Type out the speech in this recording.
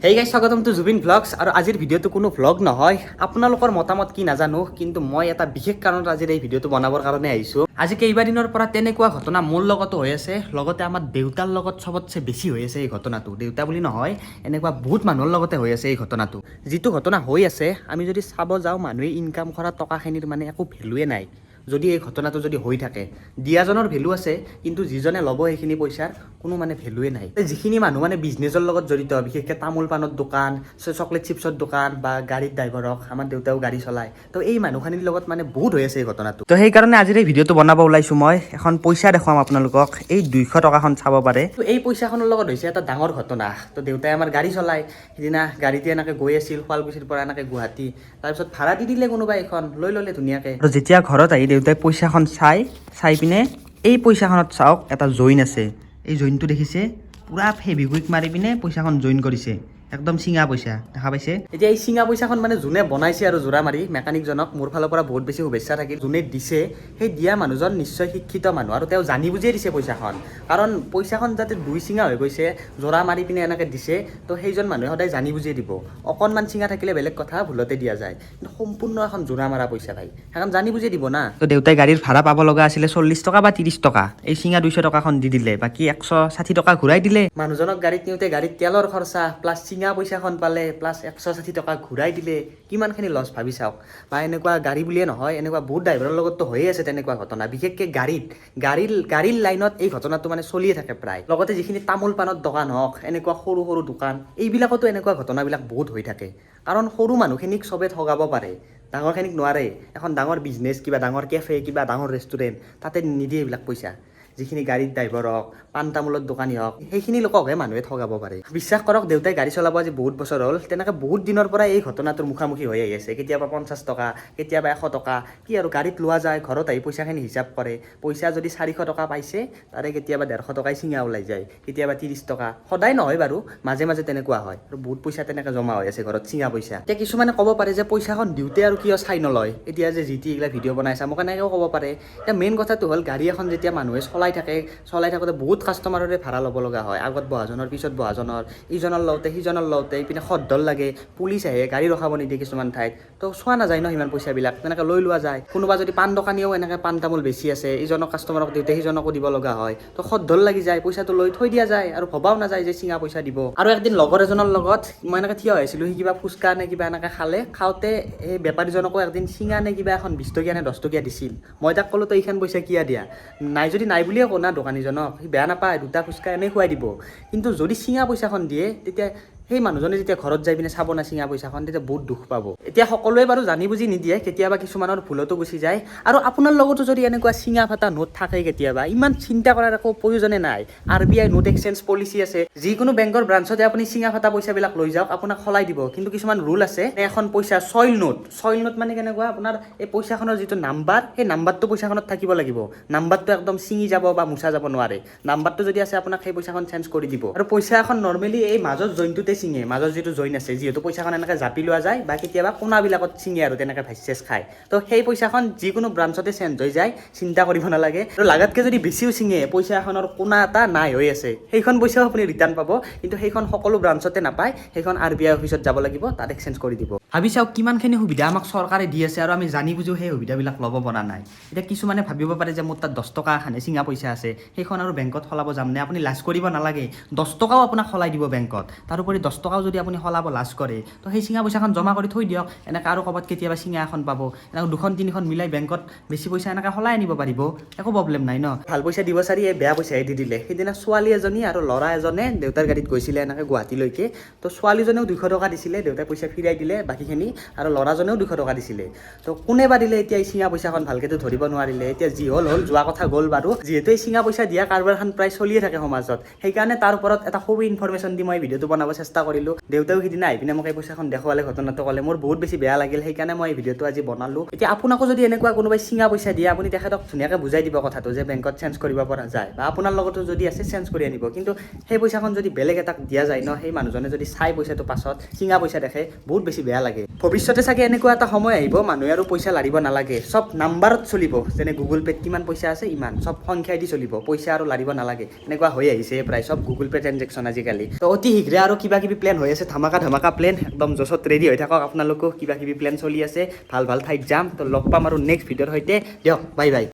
Hey guys, স্বাগতম two Zubeen vlogs. আৰু আজিৰ ভিডিঅ'টো কোনো ভ্লগ নহয়। আপোনালোকৰ মতামত কি নাজানো, কিন্তু মই এটা বিশেষ কাৰণত আজিৰ এই ভিডিঅ'টো বনাবৰ কাৰণে আহিছোঁ। আজি কেইবাদিনৰ পৰা তেনেকুৱা ঘটনা মোৰ লগতো হৈ আছে, লগতে আমাৰ দেউতাৰ লগত চবতছে বেছি হৈ আছে এই ঘটনাটো। দেউতা বুলি নহয়, এনেকুৱা বহুত মানুহৰ লগতে হৈ আছে এই ঘটনাটো। যিটো ঘটনা হৈ আছে, আমি যদি চাব যাওঁ, মানুহে ইনকাম কৰা টকাখিনিৰ মানে একো ভেলুৱে নাই। যদি এই ঘটনাটো যদি হৈ থাকে, দিয়াজনৰ ভেলু আছে, কিন্তু যিজনে ল'ব সেইখিনি পইচাৰ কোনো মানে ভেলুৱে নাই। যিখিনি মানুহ মানে বিজনেছৰ লগত জড়িত, বিশেষকৈ তামোল পাণৰ দোকান, চকলেট চিপছৰ দোকান বা গাড়ীৰ ড্ৰাইভাৰ হওক, আমাৰ দেউতাও গাড়ী চলায়, তো এই মানুহখিনিৰ লগত মানে বহুত হৈ আছে এই ঘটনাটো। তো সেইকাৰণে আজিৰ এই ভিডিঅ'টো বনাব ওলাইছোঁ। মই এখন পইচা দেখুৱাম আপোনালোকক। এই 200 টকাখন চাব পাৰে। তো এই পইচাখনৰ লগত হৈছে এটা ডাঙৰ ঘটনা। তো দেউতাই আমাৰ গাড়ী চলায়। সিদিনা গাড়ীতে এনেকৈ গৈ আছিল শুৱালকুছিৰ পৰা এনেকৈ গুৱাহাটী। তাৰপিছত ভাড়া দি দিলে কোনোবাই, এখন লৈ ল'লে ধুনীয়াকৈ। আৰু যেতিয়া ঘৰত আহি দেউতাই পইচাখন চাই চাই পিনে, এই পইচাখনত চাওক, এটা জইন আছে। এই জইনটো দেখিছে? পূৰা ফেভিকুইক মাৰি পিনে পইচাখন জইন কৰিছে। একদম চিঙা পইচা দেখা পাইছে। এতিয়া এই চিঙা পইচাখন মানে যোনে বনাইছে আৰু জোৰা মাৰি, মেকানিকজনক মোৰ ফালৰ পৰা বহুত বেছি শুভেচ্ছা থাকিল। যোনে দিছে, সেই দিয়া মানুহজন নিশ্চয় শিক্ষিত মানুহ আৰু তেওঁ জানি বুজিয়ে দিছে পইচাখন। কাৰণ পইচাখন যাতে দুই চিঙা হৈ গৈছে, জোৰা মাৰি পিনে এনেকৈ দিছে, তো সেইজন মানুহে সদায় জানি বুজিয়ে দিব। অকণমান চিঙা থাকিলে বেলেগ কথা, ভুলতে দিয়া যায়। কিন্তু সম্পূৰ্ণ এখন জোৰা মাৰা পইচা ভাই, সেইখন জানি বুজিয়ে দিব না। তো দেউতাই গাড়ীৰ ভাড়া পাব লগা আছিলে 40 টকা বা 30 টকা। এই চিঙা 200 টকাখন দি দিলে, বাকী 160 টকা ঘূৰাই দিলে মানুহজনক। গাড়ীত নিওঁতে গাড়ীত তেলৰ খৰচা, প্লাছ চিঙা পইচাখন পালে, প্লাছ 160 টকা ঘূৰাই দিলে, কিমানখিনি লছ ভাবি চাওক। বা এনেকুৱা গাড়ী বুলিয়ে নহয়, এনেকুৱা বহুত ড্ৰাইভাৰৰ লগততো হৈয়ে আছে তেনেকুৱা ঘটনা। বিশেষকৈ গাড়ীত গাড়ীৰ গাড়ীৰ লাইনত এই ঘটনাটো মানে চলিয়ে থাকে প্ৰায়। লগতে যিখিনি তামোল পাণৰ দোকান হওক, এনেকুৱা সৰু সৰু দোকান, এইবিলাকতো এনেকুৱা ঘটনাবিলাক বহুত হৈ থাকে। কাৰণ সৰু মানুহখিনিক চবে ঠগাব পাৰে, ডাঙৰখিনিক নোৱাৰে। এখন ডাঙৰ বিজনেছ, কিবা ডাঙৰ কেফে, কিবা ডাঙৰ ৰেষ্টুৰেণ্ট, তাতে নিদিয়ে এইবিলাক পইচা। যিখিনি গাড়ীৰ ড্ৰাইভাৰ হওক, পাণ তামোলৰ দোকানী হওক, সেইখিনি লোককহে মানুহে ঠগাব পাৰে। বিশ্বাস কৰক, দেউতাই গাড়ী চলাব আজি বহুত বছৰ হ'ল। তেনেকৈ বহুত দিনৰ পৰা এই ঘটনাটোৰ মুখামুখি হৈ আহি আছে। কেতিয়াবা 50 টকা, কেতিয়াবা 100 টকা, কি আৰু গাড়ীত লোৱা যায়। ঘৰত আহি পইচাখিনি হিচাপ কৰে। পইচা যদি 400 টকা পাইছে, তাৰে কেতিয়াবা 150 টকাই চিঙা ওলাই যায়, কেতিয়াবা 30 টকা। সদায় নহয় বাৰু, মাজে মাজে তেনেকুৱা হয়। আৰু বহুত পইচা তেনেকৈ জমা হৈ আছে ঘৰত চিঙা পইচা। এতিয়া কিছুমানে ক'ব পাৰে যে পইচাখন দিওঁতে আৰু কিয় চাই নলয়, এতিয়া যে যি টি এইগিলা ভিডিঅ' বনাইছা, মোক এনেকৈও ক'ব পাৰে। এতিয়া মেইন কথাটো হ'ল, গাড়ী এখন যেতিয়া মানুহে চলাই থাকে, চলাই থাকোঁতে বহুত কাষ্টমাৰৰে ভাড়া ল'ব লগা হয়। আগত বহাজনৰ, পিছত বহাজনৰ, ইজনৰ লওঁতে, সিজনৰ লওঁতে, ইপিনে খদ্দৰ লাগে, পুলিচ আহে, গাড়ী ৰখাব নিদিয়ে কিছুমান ঠাইত। তো চোৱা নাযায় ন সিমান পইচাবিলাক, তেনেকৈ লৈ লোৱা যায়। কোনোবা যদি পাণ দোকানীয়েও এনেকৈ পাণ তামোল বেছি আছে, ইজনক কাষ্টমাৰক দিওঁতে সিজনকো দিব লগা হয়। তো খদ্দৰ লাগি যায়, পইচাটো লৈ থৈ দিয়া যায় আৰু ভবাও নাযায় যে চিঙা পইচা দিব। আৰু একদিন লগৰ এজনৰ লগত মই এনেকৈ থিয় হৈ আছিলোঁ। সি কিবা ফুচকা নে কিবা এনেকৈ খালে। খাওঁতে এই বেপাৰীজনকো একদিন চিঙা নে কিবা এখন 20 টকীয়া নে 10 টকীয়া দিছিল। মই তাক ক'লোঁ, তই এইখন পইচা কিয় দিয়া নাই? যদি নাই বুলিয়ে কওঁ না দোকানীজনক, সি বেয়া নাপায়, দুটা ফুচকা এনেই খুৱাই দিব। কিন্তু যদি চিঙা পইচাখন দিয়ে, তেতিয়া সেই মানুহজনে যেতিয়া ঘৰত যাই পিনে চাব না চিঙা পইচাখন, তেতিয়া বহুত দুখ পাব। এতিয়া সকলোৱে বাৰু জানি বুজি নিদিয়ে, কেতিয়াবা কিছুমানৰ ভুলতো গুচি যায়। আৰু আপোনাৰ লগতো যদি এনেকুৱা চিঙা ফাটা নোট থাকে কেতিয়াবা, ইমান চিন্তা কৰাৰ একো প্ৰয়োজনে নাই। আৰবিআই নোট এক্সচেঞ্জ পলিচি আছে। যিকোনো বেংকৰ ব্ৰাঞ্চতে আপুনি চিঙা ফাটা পইচাবিলাক লৈ যাওক, আপোনাক সলাই দিব। কিন্তু কিছুমান ৰুল আছে। এখন পইচা চইল নোট, চইল নোট মানে কেনেকুৱা? আপোনাৰ এই পইচাখনৰ যিটো নাম্বাৰ, সেই নাম্বাৰটো পইচাখনত থাকিব লাগিব। নাম্বাৰটো একদম ছিঙি যাব বা মোচা যাব নোৱাৰে। নাম্বাৰটো যদি আছে, আপোনাক সেই পইচাখন চেঞ্জ কৰি দিব। আৰু পইচা এখন নৰ্মেলি এই মাজৰ জইনটোতে ছিঙে, মাজৰ যিটো জইন আছে, যিহেতু পইচাখন এনেকৈ জাপি লোৱা যায়, বা কেতিয়াবা কোণাবিলাকত ছিঙে আৰু তেনেকৈ ভাইচেছ খায়। তো সেই পইচাখন যিকোনো ব্ৰাঞ্চতে চেঞ্জ হৈ যায়, চিন্তা কৰিব নালাগে। আৰু লাগাতকৈ যদি বেছিও ছিঙে, পইচা এখনৰ কোণা এটা নাই হৈ আছে, সেইখন পইচাও আপুনি ৰিটাৰ্ণ পাব। কিন্তু সেইখন সকলো ব্ৰাঞ্চতে নাপায়। সেইখন আৰবিআই অফিচত যাব লাগিব, তাত এক্সচেঞ্জ কৰি দিব। ভাবি চাওক, কিমানখিনি সুবিধা আমাক চৰকাৰে দি আছে আৰু আমি জানি বুজিও সেই সুবিধাবিলাক ল'ব পৰা নাই। এতিয়া কিছুমানে ভাবিব পাৰে যে মোৰ তাত 10 টকা এখানে চিঙা পইচা আছে, সেইখন আৰু বেংকত সলাব যামনে? আপুনি লাজ কৰিব নালাগে। 10 টকাও আপোনাক সলাই দিব বেংকত। তাৰোপৰি 10 টকাও যদি আপুনি সলাব লাজ কৰে, তো সেই চিঙা পইচাখন জমা কৰি থৈ দিয়ক। এনেকৈ আৰু ক'ৰবাত কেতিয়াবা চিঙা এখন পাব, এনেকৈ দুখন তিনিখন মিলাই বেংকত বেছি পইচা এনেকৈ সলাই আনিব পাৰিব। একো প্ৰব্লেম নাই ন? ভাল পইচা দিব চাৰি এই বেয়া পইচাহে দি দিলে। সেইদিনা ছোৱালী এজনী আৰু ল'ৰা এজনে দেউতাৰ গাড়ীত গৈছিলে এনেকৈ গুৱাহাটীলৈকে। তো ছোৱালীজনেও 200 টকা দিছিলে, দেউতাই পইচা ফিৰাই দিলে বাকীখিনি। আৰু ল'ৰাজনেও 200 টকা দিছিলে। তো কোনে বা দিলে এতিয়া এই চিঙা পইচাখন, ভালকেতো ধৰিব নোৱাৰিলে। এতিয়া যি হ'ল হ'ল, যোৱা কথা গ'ল বাৰু। যিহেতু এই চিঙা পইচা দিয়া কাৰবাৰখন প্ৰায় চলিয়ে থাকে সমাজত, সেইকাৰণে তাৰ ওপৰত এটা সৰু ইনফৰমেশ্যন দি মই ভিডিঅ'টো বনাব চেষ্টা কৰিলোঁ। দেউতাও সিদিনা আহি পিনে মোক এই পইচাখন দেখুৱালে, ঘটনাটো ক'লে, মোৰ বহুত বেছি বেয়া লাগিল। সেইকাৰণে মই এই ভিডিঅ'টো আজি বনালোঁ। এতিয়া আপোনাকো যদি এনেকুৱা কোনোবাই চিঙা পইচা দিয়ে, আপুনি তেখেতক ধুনীয়াকৈ বুজাই দিব কথাটো যে বেংকত চেঞ্জ কৰিব পৰা যায়, বা আপোনাৰ লগতো যদি আছে চেঞ্জ কৰি আনিব। কিন্তু সেই পইচাখন যদি বেলেগ এটাক দিয়া যায় ন, সেই মানুহজনে যদি চাই পইচাটো পাছত চিঙা পইচা দেখে, বহুত বেছি বেয়া লাগে। ভৱিষ্যতে চাগে এনেকুৱা এটা সময় আহিব, মানুহে আৰু পইচা লাৰিব নালাগে, চব নাম্বাৰত চলিব। যেনে গুগল পে'ত কিমান পইচা আছে ইমান, চব সংখ্যাই দি চলিব, পইচা আৰু লাৰিব নালাগে। এনেকুৱা হৈ আহিছে প্ৰায় চব গুগল পে' ট্ৰেনজেকশ্যন আজিকালি। তো অতি শীঘ্ৰে আৰু কিবা কিবি প্লেন হৈ আছে, ধামাকা ধামাকা প্লেন। একদম জছত ৰেডি হৈ থাকক আপোনালোকো, কিবা কিবি প্লেন চলি আছে, ভাল ভাল ঠাইত যাম। তো লগ পাম আৰু নেক্সট ভিডিঅ'ৰ সৈতে। দিয়ক, বাই বাই।